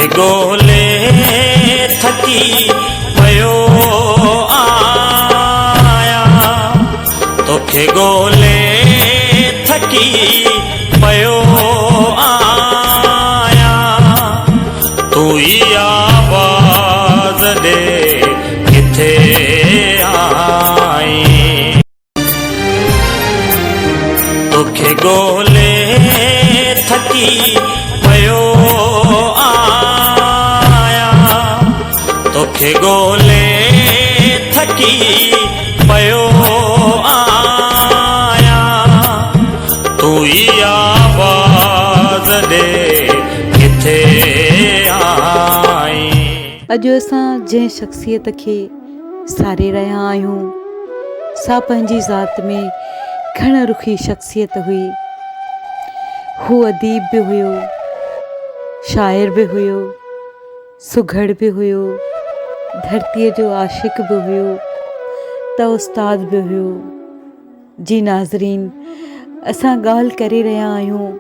توکي ڳولي ٿڪي پيو آهيان توکي ڳولي ٿڪي پيو آهيان تون ئي آواز ڏي ڪٿي آهين. توکي ڳولي ٿڪي پيو آهيان توکي ڳولي ٿڪي پيو آهيان تون ئي آواز ڏي ڪٿي آهين. اڄ اسان جنهن شخصيت کي ساري رهيا آهيون، سا پنهنجي ذات ۾ گهڻ رخي شخصيت هئي. هو اديب به هيو، شاعر به هيو، سگهڙ به هيو، ڌرتيء جو عاشق به هيو ته استاد به هيو. جي ناظرين اسان ڳالهه ڪري رهيا آهيون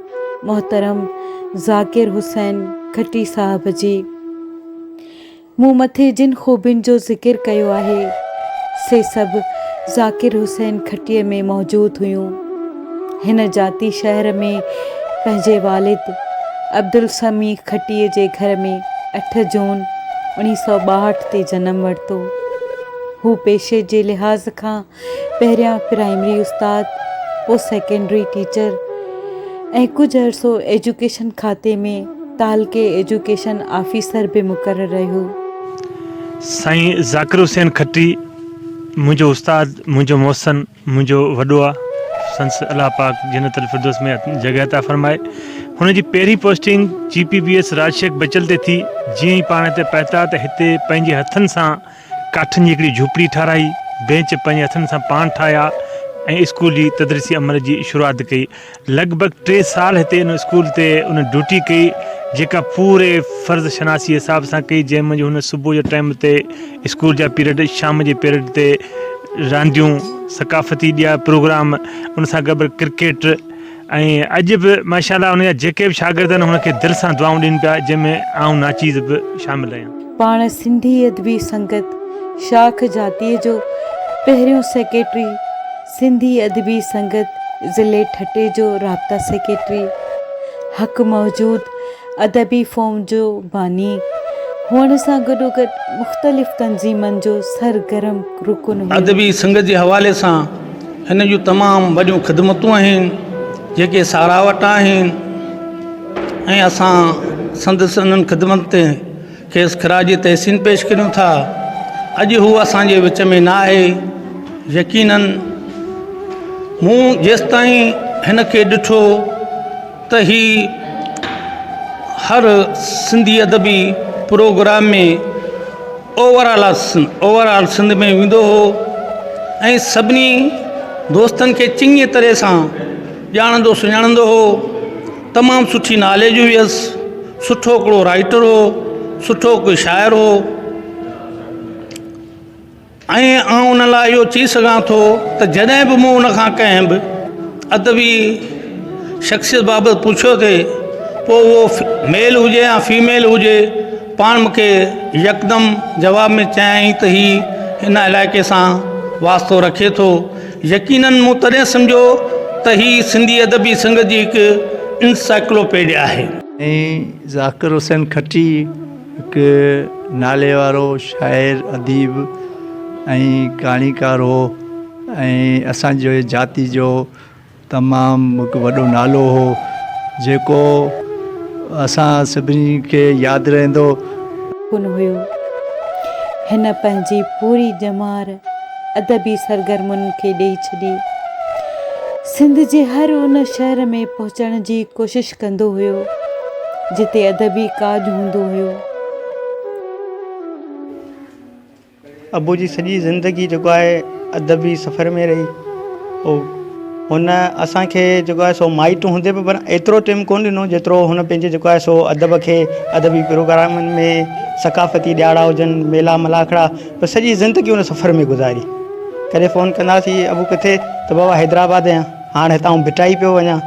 محترم ذاڪر حسين کٽي صاحب جي. مون مٿي جن خوبين جو ذڪر ڪيو آهي، سي سڀ ذاڪر حسين کٽيء ۾ موجود هيون. هن جاتي شهر ۾ پنهنجي والد عبدالسميع کٽيء جي گهر ۾ اٺ جون اوڻيهه سئو 62 تي جنم ورتو. هو پيشي جي لحاظ کان پهريان پرائمري استاد، پوء سيڪنڊري ٽيچر ۽ ڪجهه عرصو ايجوڪيشن کاتي ۾ تعلقي ايجوڪيشن آفيسر به مقرر رهيو. سائين ذاڪر حسين کٽي منهنجو استاد، منهنجو محسن، منهنجو وڏو آ، سندس الله پاڪ جنت الفردوس ۾ جڳهه عطا فرمائي. هن جي پهرين posting G P B S Raj Sheikh Bachal تي ٿي، جيئن ئي پاڻ هتي پهتا ته هتي پنهنجي هٿن سان ڪاٺين جي هڪڙي جهوپڙي ٺاهرائي، بينچ پنهنجي هٿن سان پاڻ ٺاهيا ۽ اسڪول جي تدريسي عمل جي شروعات ڪئي. لڳ ڀڳ ٽي سال هتي ان اسڪول تي ان ڊيوٽي ڪئي، جيڪا پوري فرض شناسي حساب سان ڪئي، جنهن منجهه هن صبح جو ٽائيم تي اسڪول جا پيريڊ، شام جي پيريڊ تي رانديون، ثقافتي ڏيا پروگرام، ان سان گڏ ڪرڪيٽ ۽ اڄ به ماشاء الله ان جا جيڪي به شاگرد آهن هن کي دل سان دعائون ڏين پيا، جنهن ۾ آئون ناچيز به شامل آهيان. پاڻ سنڌي ادبي سنگت شاخ جاتيء جو پهريون سيڪريٽري، سنڌي ادبي سنگت ضلعي ٺٽي جو رابطا سيڪريٽري، حق موجود ادبي فورم جو باني هئڻ سان گڏوگڏ مختلف تنظيمن جو سرگرم رڪن هيو. ادبي سنگت جي حوالي سان هن جون تمام وڏيون خدمتون آهن، جيڪي ساراهه وٽان آهن ۽ اسان سندس انهن خدمتن تي کيس خراج تحسين پيش ڪريون ٿا. اڄ هو اسان جي وچ ۾ نه آهي. يقيناً مون جيستائين هن کي ڏٺو ته هي هر سنڌي ادبي پروگرام ۾ اوور آل سنڌ ۾ ويندو هو ۽ سڀني دوستن کي چڱي طرح سان ڄاڻندو سڃاڻندو هو. تمام سٺي ناليج هئس، سٺو هڪڙو رائيٽر هو، سٺو هڪ شاعر هو ۽ آئون ان لاء اهو چئي سگهان ٿو ته جڏهن به مون ان کان ڪنهن به ادبي شخصيت بابت پڇيو ٿي پوء اهو ميل هجي يا فيميل هجي پاڻ مون کي يڪدم جواب ۾ چيائين ته هي هن علائقي سان واسطو رکي ٿو. يقيناً مون تڏهن سمجهيو ته هي سنڌي ادبي سنگت جي هڪ انسائيڪلوپيڊيا آهي. ۽ ذاڪر حسين کٽي هڪ نالي وارو شاعر، اديب ۽ ڪهاڻيڪار هو ۽ اسان جي جاتي جو تمام هڪ وڏو نالو هو جيڪو اسان سڀني کي ياد رهندو. ڪونه هيو. هن پنهنجي پوري ڄمار ادبي سرگرمين کي ڏئي ڇڏي. سنڌ جي هر ان شهر ۾ پهچڻ جي ڪوشش ڪندو هيو، جتي ادبي ڪاڄ هوندو هيو. ابو جي سڄي زندگي جيڪو آهي ادبي سفر ۾ رهي پوء هن اسان کي جيڪو آهي سو مائٽ هوندي به پر ايترو ٽيم ڪونه ڏنو جيترو هن پنهنجي جيڪو آهي سو ادب کي ادبي پروگرامن ۾ ثقافتي ڏياڙا هجن ميلا ملاکڙا پر سڄي زندگي هن سفر ۾ گذاري ڪڏهن فون ڪنداسين ابو ڪٿي ته بابا حيدرآباد آهيان هاڻ هتان ڀٽائي پيو وڃان.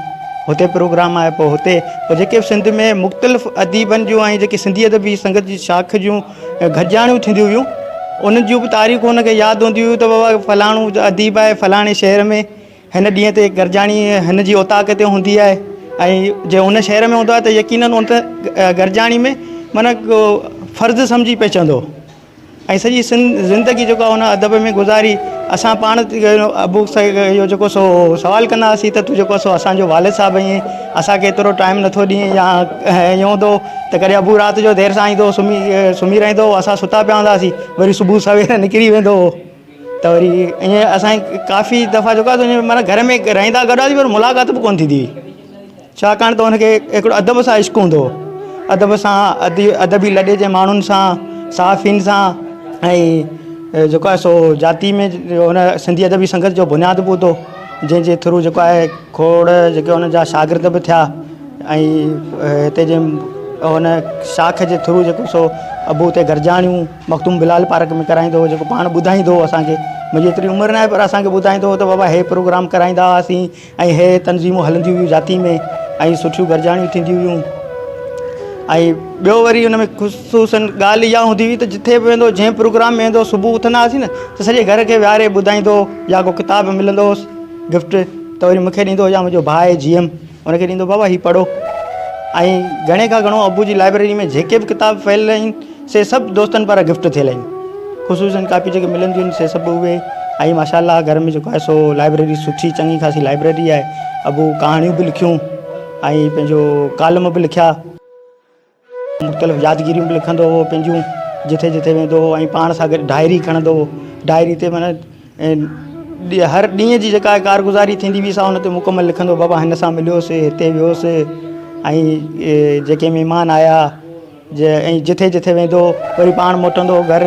هتي پروگرام آهي پوء هتي پوء جيڪي به سنڌ ۾ مختلف اديبن جون ۽ جيڪي سنڌي ادبي سنگت جي شاخ جون گڏجاڻيون ٿينديون هيون انهن جون به تاريخون هن کي ياد هونديون هيون ته بابا فلاڻو اديب آهي فلاڻي شهر ۾ هن ڏينهن تي گڏجاڻي هن جي اوطاق تي هوندي آهي ۽ جي ان شهر ۾ هوندو آهي ته يقينن ان گڏجاڻي ۾ معنيٰ فرض سمجهي پهچندو ۽ سڄي زندگي جيڪو آهي ان ادب ۾ گذاري اسان پاڻ ابو سائين اهو جيڪو سو سوال ڪندا هئاسين ته تون جيڪو سو اسانجو والد صاحب آهين اسانکي ايترو ٽائيم نٿو ڏئين يا ائين هوندو ته ڪڏهن ابو رات جو دير سان ايندو هو سمهي سمهي رهندو هو اسان ستا پيا هوندا هئاسين وري صبح سوير نڪري ويندو هو ته وري ائين اسان ڪافي دفعا جيڪو آهي معنيٰ گهر ۾ رهندا گڏ هئاسين پر ملاقات به ڪونه ٿيندي هئي ڇاڪاڻ ته هن کي هڪڙو ادب سان عشق هوندو هو. ادب سان، ادبي لڏي جي ماڻهن سان، صحافين سان ۽ جيڪو آهي سو جاتي ۾ هن سنڌي ادبي سنگت جو بنياد به وڌو جنهن جي ٿرو جيڪو آهي کوڙ جيڪي هن جا شاگرد به ٿيا ۽ هتي جي هن شاخ جي ٿرو جيڪو سو ابو اتي گڏجاڻيون مخدوم بلال پارڪ ۾ ڪرائيندو هو جيڪو پاڻ ٻڌائيندو هو اسان کي منهنجي ايتري عمر ناهي پر اسان کي ٻڌائيندو هو ته بابا هي پروگرام ڪرائيندا هئاسين ۽ هي تنظيمون هلنديون هيون جاتي ۾ ۽ سٺيون گڏجاڻيون ٿينديون هيون ۽ ٻيو وري ان ۾ خصوصن ڳالهه اها هوندي هئي ته جٿي به ويندو جنهن پروگرام ۾ ويندو صبح اٿندا هئاسين نه ته سڄي گهر کي ويهاري ٻڌائيندو هو يا ڪو ڪتاب ملندو هوس گفٽ ته وري مونکي ڏيندو هو يا منهنجو ڀاء آهي جي ايم ان کي ڏيندو بابا هي پڙهو ۽ گهڻي کان گهڻو ابو جي لائبريري ۾ جيڪي به ڪتاب پيل آهن سي سڀ دوستن پاران گفٽ ٿيل آهن خصوصن ڪاپيون جيڪي ملنديون آهن سي سڀ اهي ۽ ماشاء الله گهر ۾ جيڪو آهي سو لائبريري سٺي چڱي خاصي لائبريري آهي ابو ڪهاڻيون به لکيون ۽ پنهنجو ڪالم به لکيا مختلف يادگيريون به لکندو هو پنهنجون جٿي جٿي ويندو هو ۽ پاڻ سان گڏ ڊائري کڻندو هو ڊائري تي معنيٰ هر ڏينهن جي جيڪا ڪارگذاري ٿيندي هئي سا ان تي مڪمل لکندو بابا هن سان مليوس هتي ويوس ۽ جيڪي مهمان آيا ۽ جٿي جٿي ويندو هو وري پاڻ موٽندو هو گهر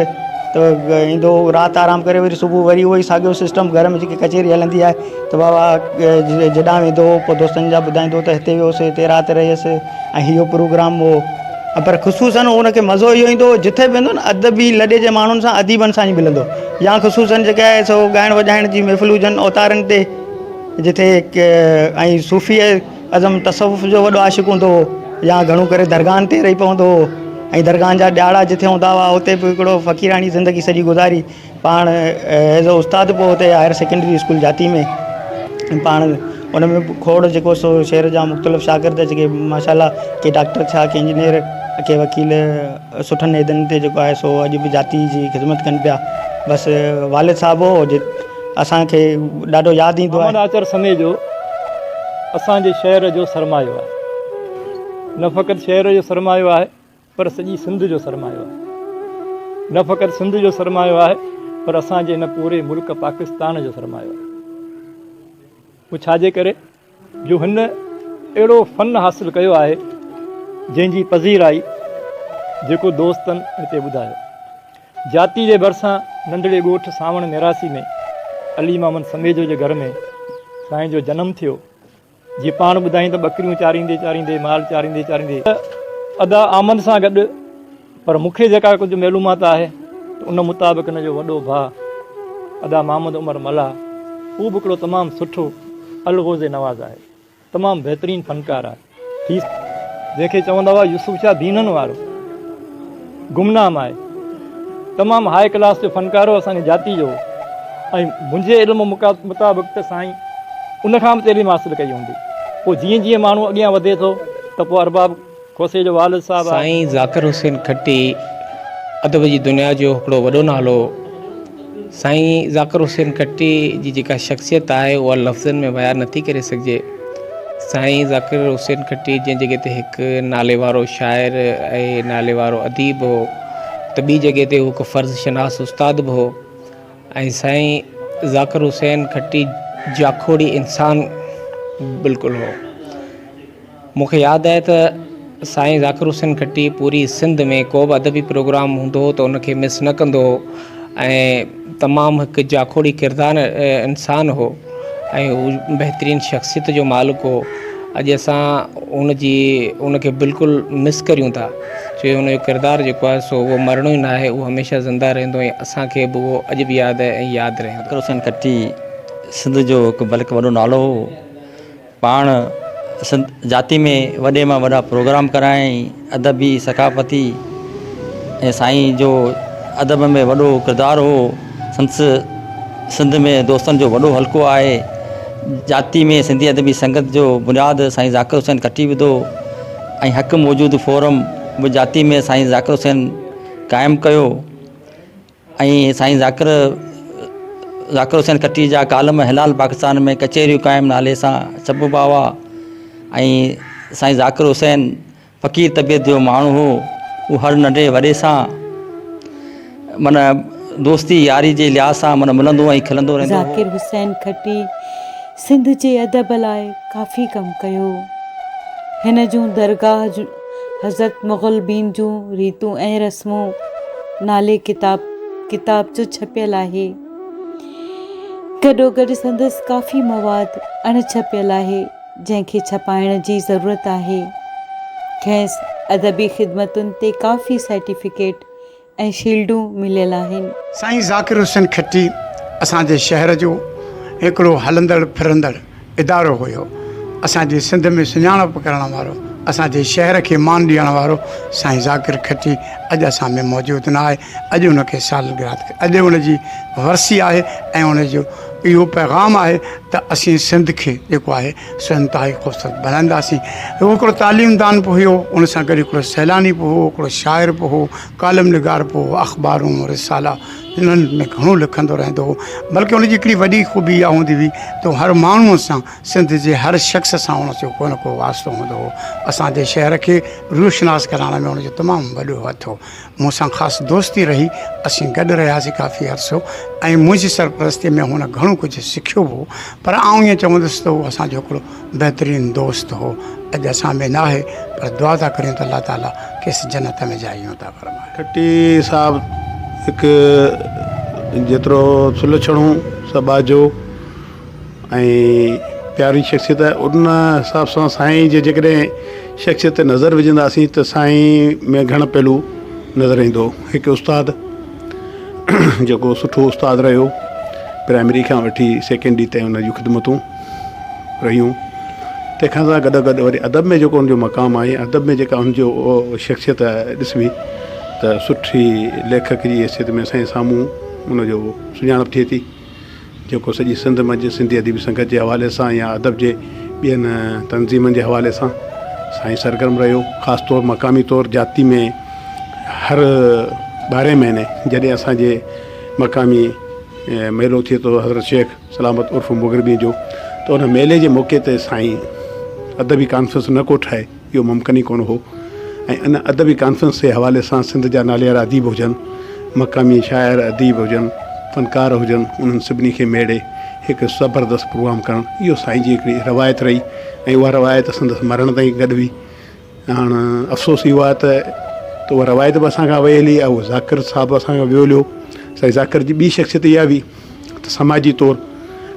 ته ايندو هو رات آرام ڪري وري صبح وري اهو ئي ساڳيو سسٽم گهر ۾ جيڪي ڪچهري هلندي آهي ته بابا جيڏانهن ويندو هو پوء دوستن جا ٻڌائيندو هو ته هتي ويوس هتي رات رهيس ۽ اهو پروگرام هو پر خصوصن ان کي مزو اهو ايندو هو جٿي به ويندو نه ادبي لڏي جي ماڻهن سان اديبن سان ئي ملندو يا خصوصن جيڪا آهي سو ڳائڻ وڄائڻ جي محفل هجن اوتارن تي جٿي ۽ صوفي ازم تصوف جو وڏو عاشق هوندو هو يا گهڻو ڪري درگاهن تي رهي پوندو هو ۽ درگاهن جا ڏهاڙا جتي هوندا هئا اتي به هڪڙو فقيراڻي زندگي سڄي گذاري پاڻ ايز اي استاد به اتي هائر سيڪنڊري اسڪول جاتي ۾ پاڻ ان ۾ به کوڙ جيڪو سو شهر جا مختلف شاگرد جيڪي ماشاء الله ڪي ڊاڪٽر ٿيا ڪي انجنيئر ڪي وڪيل سٺن عهدن تي جيڪو آهي سو اڄ به جاتي جي خدمت ڪن پيا بس والد صاحب هو اسان کي ڏاڍو ياد ايندو آهي. محمد آچر سميجو اسان جي شهر جو سرمايو آهي. نه فقط شهر جو سرمايو آهي پر سڄي سنڌ جو سرمايو آهي. نه فقط سنڌ جو سرمايو آهي پر اسان جي هن پوري ملڪ پاڪستان جو سرمايو آهي. اهو ڇا جي ڪري جو هن اهڙو فن حاصل ڪيو آهي جنهن جي پذيرائي جيڪو دوستن هتي ٻڌايو. جاتي جي ڀرسان ننڍڙي ڳوٺ سانوڻ ميراسي ۾ علي محمد سميجو جي گهر ۾ سائين جو جنم ٿيو. جيئن پاڻ ٻڌائين ته ٻڪريون چاريندي چاريندي مال چاريندي چاريندي ادا آمد سان گڏ پر مون کي جيڪا ڪجهه معلومات آهي ته ان مطابق هن جو وڏو ڀاء ادا محمد عمر ملاح اهو به هڪڙو تمام سٺو الغوزي نواز آهي. تمام بهترين فنڪار آهي. ٿي جنهن کي چوندا هئا يوسف شاهه دينن وارو گمنام آهي تمام هاء ڪلاس جو فنڪار هو اسان جي جاتي جو هو ۽ منهنجي علم مطابق ته سائين ان کان به تعليم حاصل ڪئي هوندي پوء جيئن جيئن ماڻهو اڳيان وڌي ٿو ته پوء ارباب کوسي جو والد صاحب آهي. سائين ذاڪر حسين کٽي ادب جي دنيا جو هڪڙو وڏو نالو هو. سائين ذاڪر حسين کٽي جي جيڪا شخصيت آهي اها لفظن ۾ بيان نٿي ڪري سگهجي. سائين ذاڪر حسين کٽي جنهن جڳهه تي هڪ ناليوارو شاعر ۽ ناليوارو اديب هو ته ٻي جڳهه تي هو هڪ فرض شناس استاد به هو ۽ سائين ذاڪر حسين کٽي جاکوڙي انسان بلڪل هو. مون کي ياد آهي ته سائين ذاڪر حسين کٽي پوري سنڌ ۾ ڪو به ادبي پروگرام هوندو هو ته ان کي مس نه ڪندو هو ۽ تمام هڪ جاکوڙي ڪردار انسان هو ۽ هو بهترين شخصيت جو مالڪ هو اڄ اسان ان جي ان کي بلڪل مس ڪريون ٿا ڇو ان جو ڪردار جيڪو آهي سو اهو مرڻو ئي ناهي اهو هميشه زنده رهندو ۽ اسان کي به اهو اڄ به ياد آهي ۽ ياد رهندو. ذاڪر حسين کٽي سنڌ جو هڪ بلڪ وڏو نالو هو. پاڻ سنڌ جاتي ۾ وڏي مان وڏا پروگرام ڪرايائين ادبي ثقافتي ۽ سائين جو ادب ۾ وڏو ڪردار هو سندس سنڌ ۾ دوستن جو وڏو حلقو آهي جاتي ۾ سنڌي ادبي سنگت جو بنياد سائين ذاڪر حسين کٽي وڌو ۽ حق موجود فورم به جاتي ۾ سائين ذاڪر حسين قائم ڪيو ۽ سائين ذاڪر ذاڪر حسين کٽي جا ڪالم هلال پاڪستان ۾ ڪچهريون قائم نالي سان ڇپبا هئا ۽ سائين ذاڪر حسين فقير طبيعت جو ماڻهو هو هو هر ننڍي وڏي سان معنيٰ دوستي ياري جي لحاظ سان معنيٰ ملندو ۽ کلندو رهندو هو. ذاڪر حسين کٽي سنڌ جي ادب لاء ڪافي ڪم ڪيو. هن جون درگاهه حضرت مغلبين جون ريتون ۽ رسمون نالي ڪتاب ڪتابچو ڇپيل آهي. گڏوگڏ سندس ڪافي مواد اڻ ڇپيل آهي، جنهن کي ڇپائڻ جي ضرورت آهي. کيس ادبي خدمتن تي ڪافي سرٽيفڪيٽ ۽ شيلڊون مليل آهن. سائين ذاڪر حسين کٽي اسان جي شهر جو هڪڙو هلندڙ ڦرندڙ ادارو هيو. اسان جي سنڌ ۾ سڃاڻپ ڪرڻ وارو، اسان جي شهر کي مان ڏيڻ وارو سائين ذاڪر کٽي اڄ اسان ۾ موجود نه آهي. اڄ ان کي سالگرهه اڄ ان جي ورسي آهي ۽ ان جو اهو پيغام آهي ته اسين سنڌ کي جيڪو آهي سو انتهائي خوبصورت بنائينداسين. هو هڪڙو تعليم دان به هيو، ان سان گڏ هڪڙو سيلاني به هو، هڪڙو شاعر به هو، ڪالم نگار به هو، اخبارون، رسالا انهن ۾ گهڻو لکندو رهندو هو. بلڪه ان جي هڪڙي وڏي خوبي اها هوندي هئي ته هو هر ماڻهوء سان سنڌ جي هر شخص سان ان جو ڪو نه ڪو واسطو هوندو هو. اسان جي شهر کي روشناس ڪرائڻ ۾ ان جو تمام وڏو هٿ هو. مون سان خاص دوستي رهي، اسين گڏ رهياسين ڪافي عرصو ۽ منهنجي سرپرستيء ۾ هن گهڻو ڪجهه سکيو به هو، پر آئون ائين چوندس ته هو اسان جو هڪڙو بهترين دوست هو، اڄ اسان ۾ ناهي، پر دعا ٿا ڪريون ته الله تعاليٰ کيس جنت ۾ جايون عطا فرمائي. کٽي صاحب هڪ جيترو سلڇڻو، سٻاجهو ۽ پياري شخصيت آهي ان حساب سان سائين جي جيڪڏهن شخصيت تي نظر وجهنداسين ته سائين ۾ گهڻ پهلو نظر ايندو هڪ استاد جيڪو سٺو استاد رهيو پرائمري کان وٺي سيڪنڊري تائين ان جون خدمتون رهيون تنهن کان سان گڏو گڏ وري ادب ۾ جيڪو ان جو مقام آهي ادب ۾ جيڪا ان جو شخصيت ڏسبي ته سٺي ليکڪ جي حيثيت ۾ اسان جي سامهون ان جو سڃاڻپ ٿئي ٿي جيڪو سڄي سنڌ منجهه سنڌي ادبي سنگت جي حوالي سان يا ادب جي ٻين تنظيمن جي حوالي سان سائين سرگرم رهيو. خاص طور مقامي طور جاتي ۾ هر ٻارهين مهيني جڏهن اسان جي مقامي ميلو ٿئي ٿو حضرت شيخ سلامت عرف مغربي جو ته ان ميلي جي موقعي تي سائين ادبي ڪانفرنس نه ڪوٺائي اهو ممڪن ئي ڪونه هو ۽ ان ادبي ڪانفرنس جي حوالي سان سنڌ جا ناليوارا اديب هجن، مقامي شاعر اديب هجن، فنڪار هجن، انهن سڀني کي ميڙي هڪ زبردست پروگرام ڪرڻ اهو سائين جي هڪڙي روايت رهي ۽ اها روايت سندس مرڻ تائين گڏ هئي. هاڻ افسوس اهو آهي ته اها روايت به اسان کان وئي هلي ۽ اهو ذاڪر صاحب به اسان کان ويو هليو. سائين ذاڪر جي ٻي شخصيت اها هئي ته سماجي طور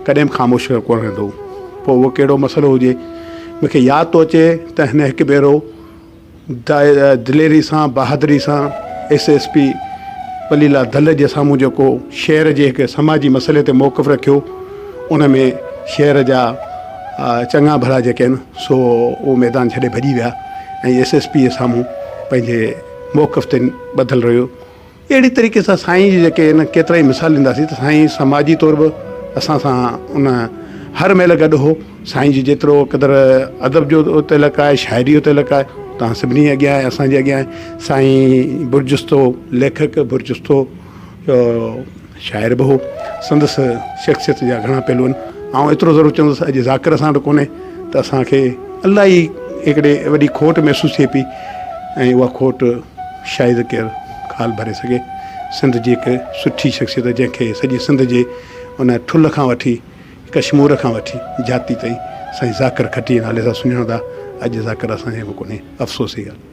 ڪڏهن به خاموش ڪونه رهندو هو. پوء اهو ڪهڙو مسئلو هجي. مون کي ياد ٿو اچي ته هن هڪ ڀيرو دليري سان بهادري سان ايس ايس پي ولي الله دل جي سامهون جيڪو شهر جي هڪ سماجي مسئلي تي موقف رکيو ان ۾ شهر جا چڱا ڀلا جيڪي آهن سو اهو ميدان ڇڏي ڀڄي ويا ۽ ايس ايس پي جي سامهون پنهنجي موقف تي ٻڌل رهيو. اهڙي طريقي سان سائين جي جيڪي ان ڪيترائي مثال ڏينداسين ته سائين سماجي طور به اسان سان ان هر مهل گڏ هو سائين جي جيترو قدر ادب جو تعلق آهي شاعري جو تعلق آهي تان سڀني اڳيان آهي اسان جي اڳيان آهي سائين برجستو ليکڪ برجستو شاعر به هو سندس شخصيت جا گهڻا پهلو آهن آئون ايترو ضرور چوندس اڄ ذاڪر اسان وٽ ڪونهي ته اسان کي الائي هڪڙي وڏي کوٽ محسوس ٿئي پئي ۽ اها کوٽ شايد ڪير خال ڀري سگهي. سنڌ جي هڪ سٺي شخصيت جنهن کي سڄي سنڌ جي ان ٺلهه کان وٺي ڪشمور کان وٺي جاتي تائين سائين ذاڪر کٽي جي نالي سان سڃاڻندا اڄ ذاڪر اسان جي ۾ ڪونهي افسوس جي ڳالهه.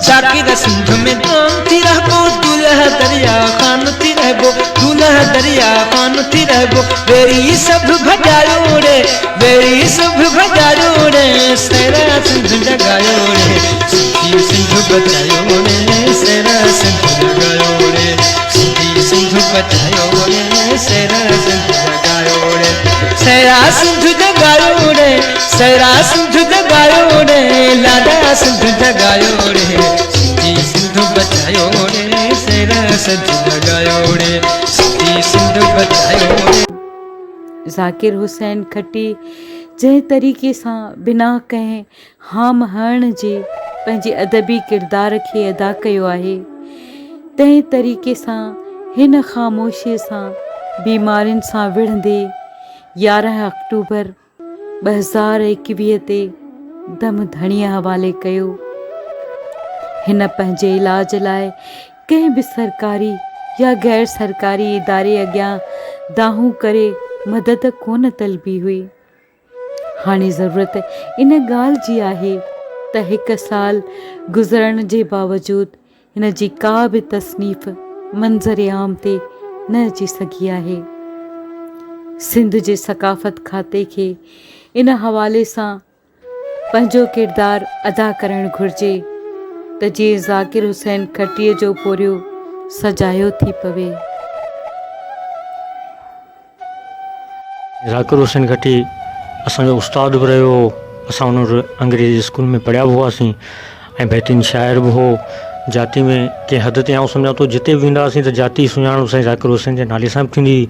ذاڪر سنڌ ۾ دام ٿي رهبو دولهه دريا خان ٿي رهبو دولهه دريا خان ٿي رهبو ويري سڀ ڀڄايو ري ويري سڀ ڀڄايو ري سيرا سنڌ جڳايو ري سنڌي سنڌ بچايو ري سيرا سنڌ جڳايو ري سنڌي سنڌ بچايو ري سيرا سنڌ جڳايو ري. سهرا سنڌ جڳايو ري، سهرا سنڌ جڳايو ري، لاڏا سنڌ جڳايو ري، سنڌي سنڌ بچايو ري، سهرا سنڌ جڳايو ري، سنڌي سنڌ بچايو ري. ذاڪر حسين کٽي جنهن طريقي سان بنا ڪنهن هام هڻڻ جي پنهنجي ادبي ڪردار کي ادا ڪيو آهي، تنهن طريقي سان هن خاموشيء سان بيمارين سان وڙهندي 11 آڪٽوبر 2021 تي دم ڌڻيء حوالي ڪيو. هن پنهنجي علاج لاء ڪنهن به سرڪاري يا غير سرڪاري اداري اڳيان دانهون ڪري مدد ڪونه طلبي هئي. هاڻي ضرورت ان ڳالهه جي آهي ته هڪ سال گذرڻ جي باوجود هن جي ڪا به تصنيف منظر عام تي نه اچي سگهي آهي. سنڌ جي ثقافت کاتي کي ان حوالي سان پنهنجو ڪردار ادا ڪرڻ گهرجي ته جيئن ذاڪر حسين کٽيء جو پورهيو سجايو ٿي پوي. ذاڪر حسين کٽي اسان جو استاد به رهيو هو اسان ان وٽ انگريزي اسڪول ۾ پڙهيا به هئاسين ۽ بهترين شاعر به هو جاتي ۾ ڪنهن حد تائين آئون سمجهان ٿو جتي به ويندا هئاسين ته جاتي جي سڃاڻپ سائين ذاڪر حسين جي نالي سان به ٿيندي هئي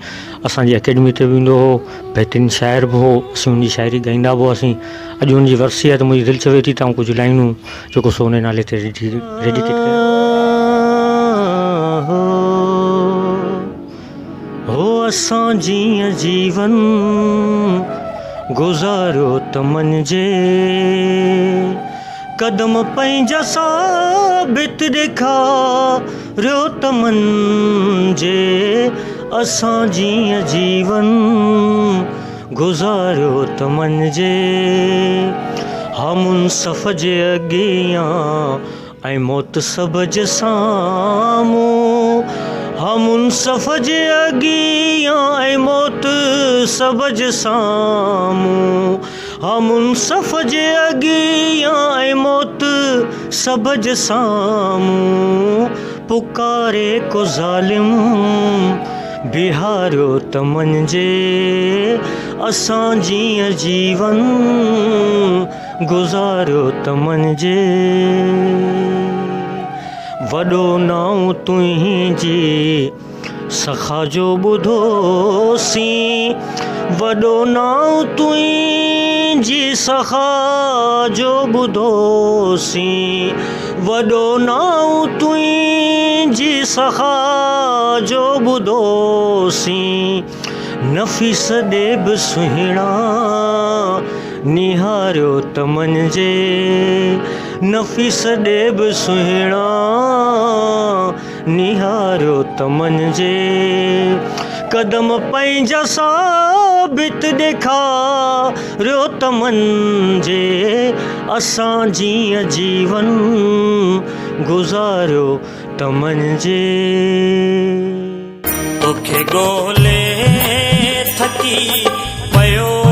اسان جي اڪيڊمي تي به ايندو هو بهترين شاعر به هو اسين ان جي شاعري ڳائيندا به هئاسين اڄ ان جي ورسي آهي ته منهنجي دل چوي ٿي ته آئون ڪجهه لائنون جيڪو سو ان جي نالي تي ڊيڊيڪيٽ ڪيان. هو اسان جيئن جيون گذاريو ته مڃجي قدم پنهنجا ثابت ڏيکاريو ته مڃجي اسان جيئن جيون گذاريو ته مڃجي ها منصف جي اڳيان ۽ موت سڀ جي سامهون ها منصف جي اڳيان ۽ موت سڀ جي سامهون ها منصف جي اڳيان ۽ موت سڀ جي سامهون پڪاري ڪو ظالم بيهاريو ته مڃجي اسان جيئن جيون گذاريو ته مڃجي وڏو نانء تنهنجي سخا جو ٻڌوسين وڏو نانء تنهنجي سخا جو ٻڌوسين وڏو نانء تنهنجي سخا جو ٻڌوسين نفيس ڏي به سهڻا نهاريو ته مڃجي نفيس ڏي به سهڻا نهاريو ته مڃجي قدم پنهنجا ثابت ڏيکاريو ته مڃجي اسان جيئن جيون گذاريو ته مڃجي. توکي ڳولي ٿڪي پيو.